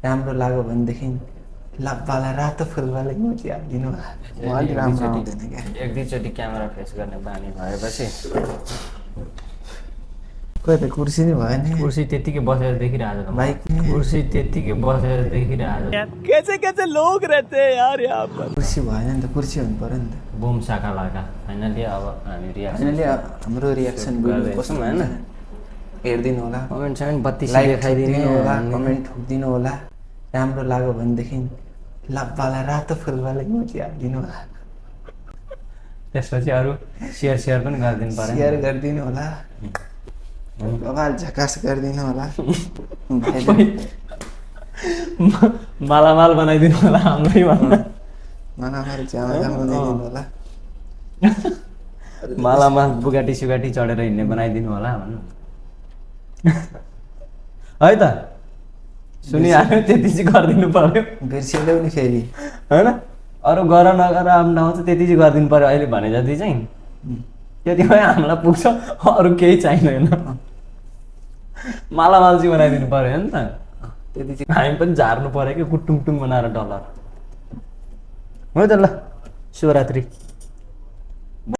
राम्रो लाग्यो भनेदेखि लब्बालाई रातो फुलवाला इमोजी हालिदिनु होला। अलि राम्रो आउँदैन क्या। एक दुईचोटि क्यामेरा फेस गर्ने बानी भएपछि कोही त कुर्सी नै भयो नि। कुर्सी त्यत्तिकै बसेर देखिरहेको छ बाइक कुर्सी त्यत्तिकै बसेर देखिरहेको छ। कुर्सी भएन नि त, कुर्सी हुनु पऱ्यो नि त। बुम साका लागा फाइनली अब हामी रियाक्सन फाइनली हाम्रो रियाक्सन भिडियो कस्तो होइन होइन हेरिदिनु होला, कमेन्ट सेमेन्ट 32 लाइक देखाइदिनु दिनु होला, कमेन्ट ठोकिदिनु होला। राम्रो लाग्यो भनेदेखि लब्बालाई रातो फुलवाला इमोजी हालिदिनु होला। त्यसपछि अरू सेयर पनि गरिदिनु पर्यो सेयर गरिदिनु होला, बबाल झकास गरिदिनु होला। मालामाल बनाइदिनु होला हाम्रै भन्दा मालामाल च्यामा बनाइदिनु होला। मालामाल बुगाटी सुगाटी चढेर हिँड्ने बनाइदिनु होला भन्नु है त। सुनिहाल्यो त्यति चाहिँ गरिदिनु पर्यो बिर्सिँदैौ नि फेरि होइन। अरू गर नगर आफ्नो ठाउँ चाहिँ त्यति चाहिँ गरिदिनु पर्यो अहिले भने जति चाहिँ त्यतिमै हामीलाई पुग्छ, अरू केही चाहिँदैन। मालामाल चाहिँ बनाइदिनु पर्यो नि त, त्यति चाहिँ हामी पनि झार्नु पर्यो कि कुटुङटुङ बनाएर डलर हो त। ल शुभरात्रि।